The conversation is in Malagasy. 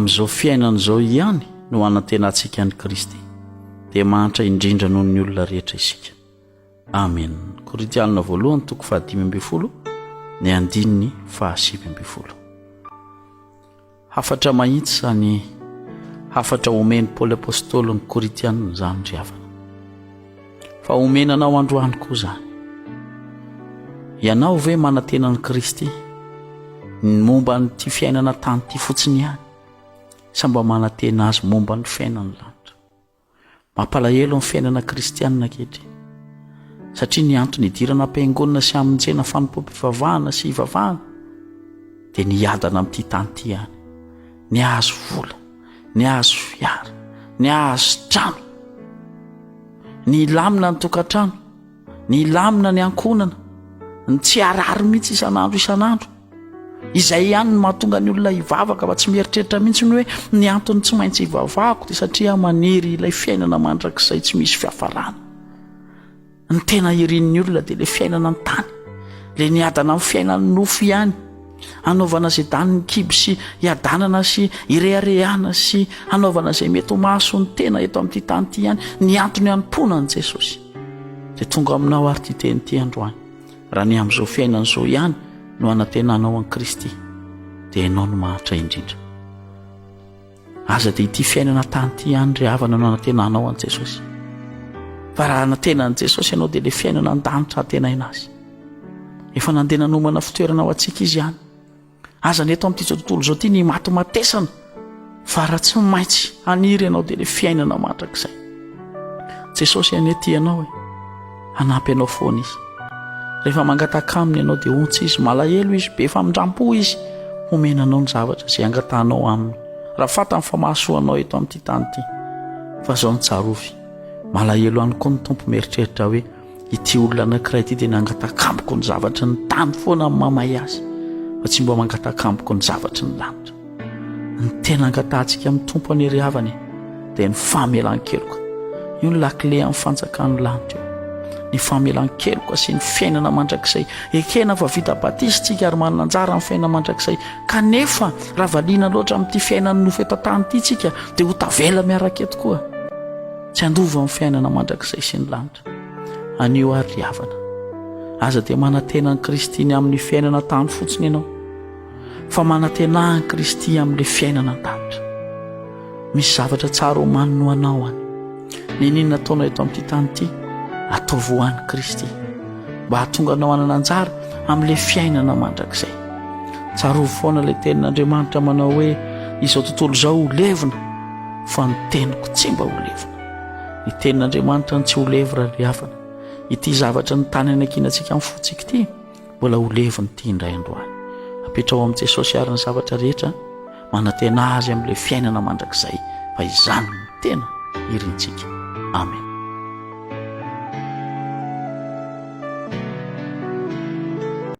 amin'izao fiainana izao ihany no anantenantsika an'i Kristy, dia mahantra indrindra noho ny olona rehetra isika. Amen. Korintianina voalohany toko faha-15 ny andininy faha-19. Hafatra mahitsy izany hafatra omen'i Paoly Apostoly ny Korintianina izany ry havana. Fa omena anao androany koa izany. Ianao ve manantena an'i Kristy ny momba an'ity fiainana tany ity fotsiny ihany sa mba manantena azy momba ny fiainan'ny lanitra? Mampalahelo ny fiainana kristianina ankehitriny satria ny antony hidirana am-piangonana sy hamonjena fanompoam-pivavahana sy hivavahana dia ny hiadana amin'ity tany ity ihany, ny hahazo vola, ny hahazo fiara, ny hahazo trano, ny hilamina ny tokantrano. Ny hilamina ny ankohonana, ny tsy harary mihitsy isan'andro isan'andro. Izay ihany no mahatonga ny olona hivavaka fa tsy mieritreritra mihitsy ny hoe ny antony tsy maintsy hivavahako dia satria maniry ilay fiainana mandrakizay tsy misy fiafarana. Ny tena irin'ny olona dia ilay fiainana an-tany, ilay niadana amin'ny fiainan'ny nofo ihany. Hanaovana izay danin'ny kibo sy hiadanana sy hireharehana sy hanaovana izay mety ho mahasoa ny tena eto amin'ity tany ity ihany ny antony hanompoana an'i Jesosy. Dia tonga aminao ary ity teny ity androany. Raha ny amin'izao fiainana izao ihany no anantenanao an'i Kristy, dia ianao no mahantra indrindra. Aza dia ity fiainana tany ity ihany ry havana no anantenanao an'i Jesosy. Fa raha anantena an'i Jesosy ianao dia ilay fiainana an-danitra antenaina azy. Efa nandeha nanomana fitoerana ho antsika izy ihany. Aza ny eto amin'ity izao tontolo izao ity ny matimatesana fa raha tsy maintsy haniry ianao dia ilay fiainana mandrakizay. Jesosy anie tia anao e. Hanampy anao foana izy. Rehefa mangataka aminy ianao dia ontsa izy, malahelo izy, be famindram-po izy, homena anao ny zavatra izay angatahanao aminy. Raha fantany fa mahasoa anao eto amin'ity tany ity. Fa izao no tsarovy, malahelo ihany koa ny Tompo mieritreritra hoe ity olona anankiray ity dia nangataka amiko ny zavatry ny tany foana amin'ny mamay azy, fa tsy mba mangataka amiko ny zavatry ny lanitra. Ny tena angatahantsika amin'ny Tompo anie ry havana e, dia ny famelan-keloka. Io ny lakile amin'ny fanjakan'ny lanitra io. Ny famelan-keloka sy ny fiainana mandrakizay. Ekena fa vita batisa isika ary manana anjara amin'ny fiainana mandrakizay. Kanefa raha valiana loatra amin'ity fiainan'ny nofo eto an-tany ity isika dia ho tavela miaraka eto koa. Tsy handova amin'ny fiainana mandrakizay sy ny lanitra. Anio ary ry havana, aza dia manantena an'i Kristy ny amin'ny fiainana tany fotsiny ianao. Fa manantenà an'i Kristy amin'ilay fiainana an-danitra. Misy zavatra tsara omaniny ho anao any. Niniana ataonao eto amin'ity tany ity, ataovy ho an'i Kristy. Mba hahatonga anao hanana anjara amin'ilay fiainana mandrakizay. Tsarovy foana ilay tenin'Andriamanitra manao hoe izao tontolo izao ho levona, fa ny teniko tsy mba ho levona. Ny tenin'Andriamanitra no tsy ho levona ry havana. Ity zavatra ny tany anankinantsika amin'ny fontsika ity. Mbola ho levona ity indray androany. Apetraho amin'i Jesosy àry ny zavatra rehetra, manantena Azy amin'ilay fiainana mandrakizay, fa izany no tena irintsika. Amen.